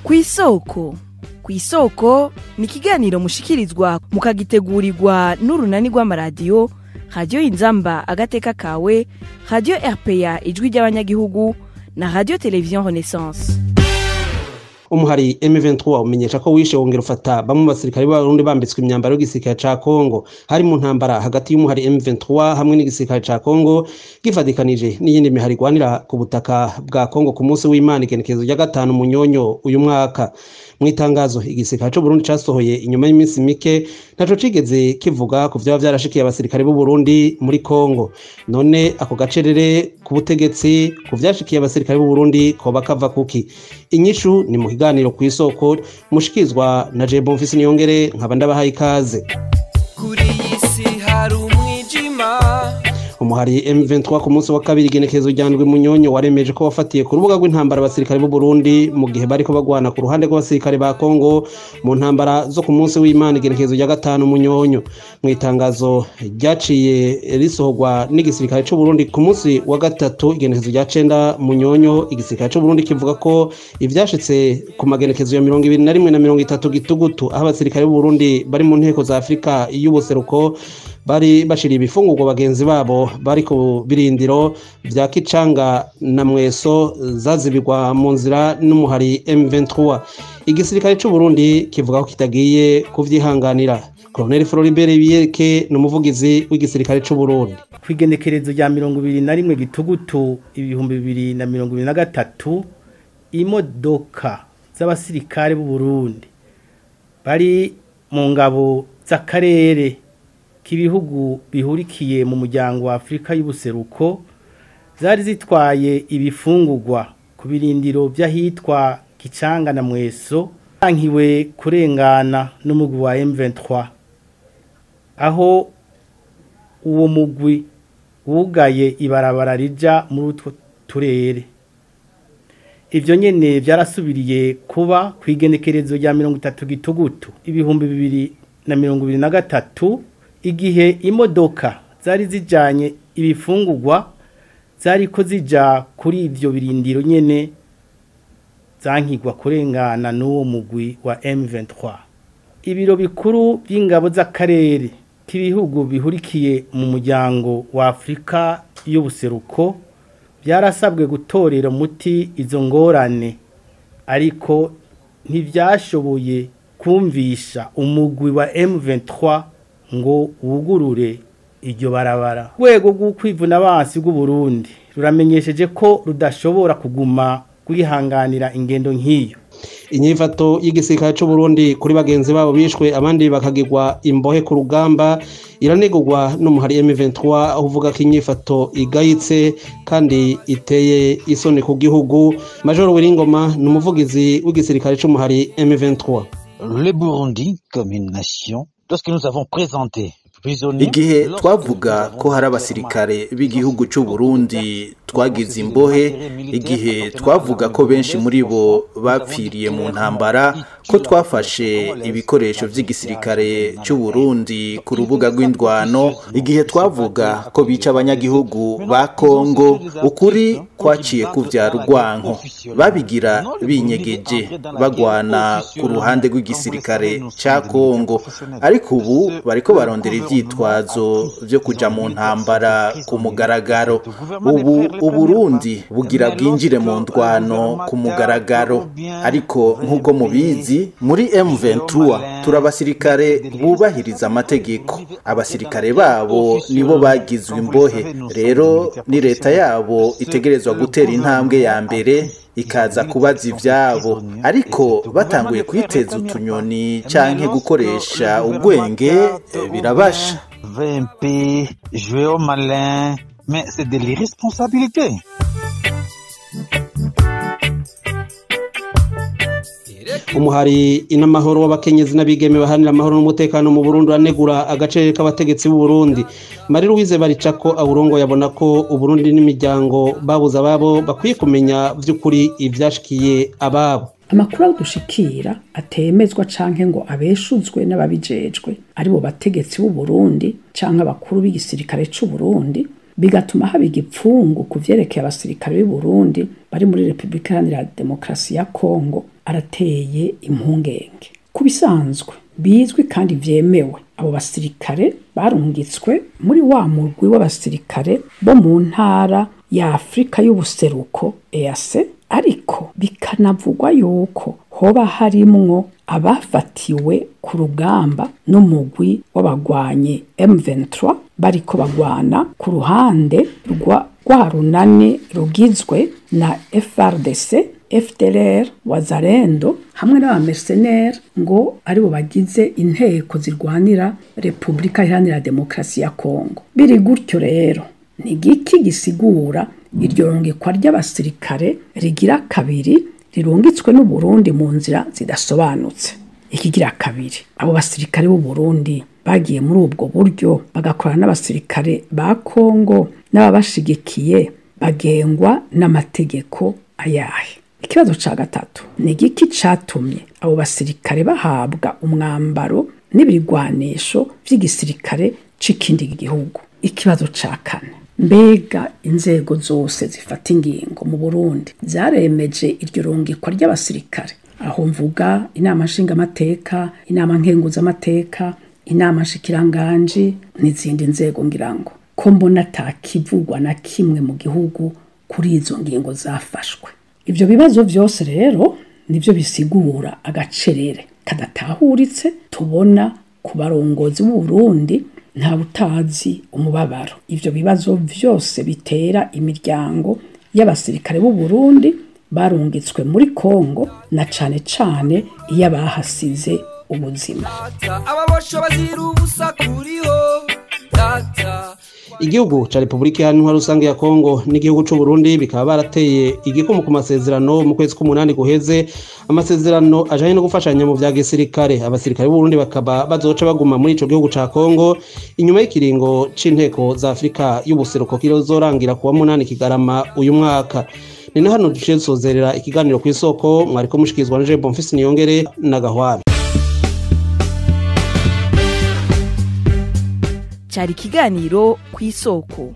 Kw'isoko. Kw'isoko ni ikiganiro mushikirizwa mukagitegurirwa n'urunani rw'amaradiyo Radio Inzamba agateka kawe, Radio RPA ijwi ry'abanyagihugu na Radio Télévision Renaissance. Umuhari M23 umenyesha ko wishe wongera ufata bamwe mu basirikare b'Abarundi bambitswe imyambaro y'igisirikare ca Kongo. Hari mu ntambara hagati y'umuhari M23 hamwe n'igisirikare ca Kongo gifadikanije n'iyindi mihari igwanira ku butaka bwa Kongo ku munsi w'Imana igenekerezo rya 5 Munyonyo uyu mwaka. Mu itangazo igisirikare c'u Burundi casohoye inyuma y'iminsi mike ntaco cigeze kivuga ku vyaba vyarashikiye abasirikare b'u Burundi muri Kongo. None ako gacerere ku butegetsi ku vyashikiye abasirikare b'u Burundi koba kava kuki? Inyishu ni mu kiganiro kw'isoko mushikizwa na Jebo Mfisi Niyongere, nkaba ndabahaye ikaze. Kuri iyi si hari umwijima. Umuhari M23 ku munsi wa kabiri igenekerezo rya 7 Munyonyo waremeje ko wafatiye ku rubuga rw'intambara abasirikare b'u Burundi mu gihe bariko bagwana ku ruhande rw'abasirikare ba Kongo mu ntambara zo ku munsi w'Imana igenekerezo rya 5 Munyonyo. Mu itangazo ryaciye risohorwa n'igisirikare c'u Burundi ku munsi wa gatatu igenekerezo rya 9 Munyonyo, igisirikare c'u Burundi kivuga ko ivyashitse ku magenekerezo ya 21 na 30 Gitugutu aho abasirikare b'u Burundi bari mu nteko za Afrika y'ubuseruko bari bashiriye ibifungurwa bagenzi babo bari ku birindiro vya Kicanga na Mweso zazibirwa mu nzira n'umuhari M23. Igisirikare c'u Burundi kivuga ko kitagiye kuvyihanganira. Colonel Floribert Biyereke ni umuvugizi w'igisirikare c'u Burundi. Kwigenekerezo rya 21 Gitugutu 2023 imodoka z'abasirikare b'u Burundi bari mu ngabo z'akarere k'ibihugu bihurikiye mu muryango wa Afrika y'ubuseruko zari zitwaye ibifungurwa ku birindiro by'ahitwa Kicanga na Mweso bankiwe kurengana n'umugwi wa M23, aho uwo mugwi wugaye ibarabara rija muri utwo turere. Ivyo nyene byarasubiriye kuba kwigenekerezo rya 30 Gitugutu 2023 igihe imodoka zari zijanye ibifungurwa zariko zija kuri ivyo birindiro nyene zankigwa kurengana n'uwo mugwi wa M23. Ibiro bikuru by'ingabo z'akarere k'ibihugu bihurikiye mu muryango wa Afrika y'ubuseruko byarasabwe gutorera umuti izo ngorane, ariko ntivyashoboye kumvisha umugwi wa M23 ngo wugurure iryo barabara. Rwego rw'ukwivuna abansi bw'u Burundi ruramenyesheje ko rudashobora kuguma kwihanganira ingendo nk'iyo. Inyifato y'igisirikare c'u Burundi kuri bagenzi babo bishwe abandi bakagirwa imbohe ku rugamba iranegurwa n'umuhari M23, aho uvuga ko inyifato igayitse kandi iteye isoni ku gihugu. Major Wiringoma ni umuvugizi w'igisirikare c'umuhari M23. Le Burundi comme une nation, lorsque nous avons présenté Igihe twavuga ko hari abasirikare b'igihugu c'u Burundi twagize imbohe, igihe twavuga ko benshi muri bo bapfiriye mu ntambara, ko twafashe ibikoresho vy'igisirikare c'u Burundi ku rubuga rw'indwano, igihe twavuga ko bica abanyagihugu ba Kongo, ukuri kwaciye kuvyara urwanko. Babigira binyegeje bagwana ku ruhande rw'igisirikare ca Kongo, ariko ubu bariko barondera ivyitwazo vyo kuja mu ntambara ku mugaragaro. Ubu Uburundi bugira bwinjire mu ndwano ku mugaragaro, ariko nk'uko mubizi muri M23 turabasirikare bubahiriza amategeko. Abasirikare babo nibo bagizwe imbohe, rero ni leta yabo itegerezwa gutera intambwe ya mbere ikaza kubaza ivyabo, ariko batanguye kwiteza utunyoni canke gukoresha ubwenge birabasha. VMP, jouer au malin, mais c'est de l'irresponsabilité. Umuhari inamahoro w'abakenyezi n'abigeme bahanira amahoro n'umutekano mu Burundi anegura agace k'abategetsi b'u Burundi. Marie Louise Baricako awurongo yabona ko Uburundi n'imiryango babuze ababo bakwiye kumenya vy'ukuri ivyashikiye ababo. Amakuru adushikira atemezwa canke ngo abeshuzwe n'ababijejwe ari bo bategetsi b'u Burundi canke abakuru b'igisirikare c'u Burundi, bigatuma haba igipfungu ku vyerekeye abasirikare b'u Burundi bari muri Republika Iharanira Demokarasi ya Kongo. arateye impungenge. Ku bisanzwe bizwi kandi vyemewe, abo basirikare barungitswe muri wa murwi w'abasirikare bo mu ntara ya Afrika y'ubuseruko EAC, ariko bikanavugwa yuko hoba harimwo abafatiwe ku rugamba n'umugwi w'abagwanyi M23 bariko bagwana ku ruhande rwa runani rugizwe na FARDC, FDLR, Wazalendo hamwe n'abamercenaires ngo aribo bagize inteko zirwanira Republika Iharanira Demokarasi ya Kongo. Biri gutyo rero, ni giki gisigura iryo rungikwa ry'abasirikare rigira kabiri rirungitswe n'u Burundi mu nzira zidasobanutse? Ikigira kabiri, abo basirikare b'u Burundi bagiye muri ubwo buryo bagakorana n'abasirikare ba Kongo n'ababashigikiye bagengwa n'amategeko ayahe? Ikibazo ca gatatu, ni igiki catumye abo basirikare bahabwa umwambaro n'ibirwanisho vy'igisirikare c'ikindi gihugu? Ikibazo ca kane, mbega inzego zose zifata ingingo mu Burundi zaremeje iryo rungikwa ry'abasirikare? Aho mvuga inama nshingamateka, inama nkenguzamateka, inama nshikiranganji n'izindi nzego. Ngirango ko mbona atakivugwa na kimwe mu gihugu kuri izo ngingo zafashwe. Ivyo bibazo vyose rero nivyo bisigura agacerere kadatahuritse tubona ku barongozi b'u Burundi. Nta butazi umubabaro ivyo bibazo vyose bitera imiryango y'abasirikare b'u Burundi barungitswe muri Kongo, na cane cane iyo abahasize ubuzima. Ababosho bazira ubusa kuriho data. Igihugu ca Republika Iharanira Rusange ya Kongo n'igihugu c'u Burundi bikaba barateye igikumu ku masezerano mu kwezi k'umunani guheze, amasezerano ajanye no gufashanya mu vya gisirikare. Abasirikare b'u Burundi bakaba bazoca baguma muri ico gihugu ca Kongo inyuma y'ikiringo c'inteko za Afrika y'ubuseruko kizorangira kuwa 8 Kigarama uyu mwaka. Ni na hano duciye dusozerera ikiganiro ku isoko, mwariko mushikirizwa na Jean Bonfils Niyongere na Gahwana. Cari ikiganiro ku isoko.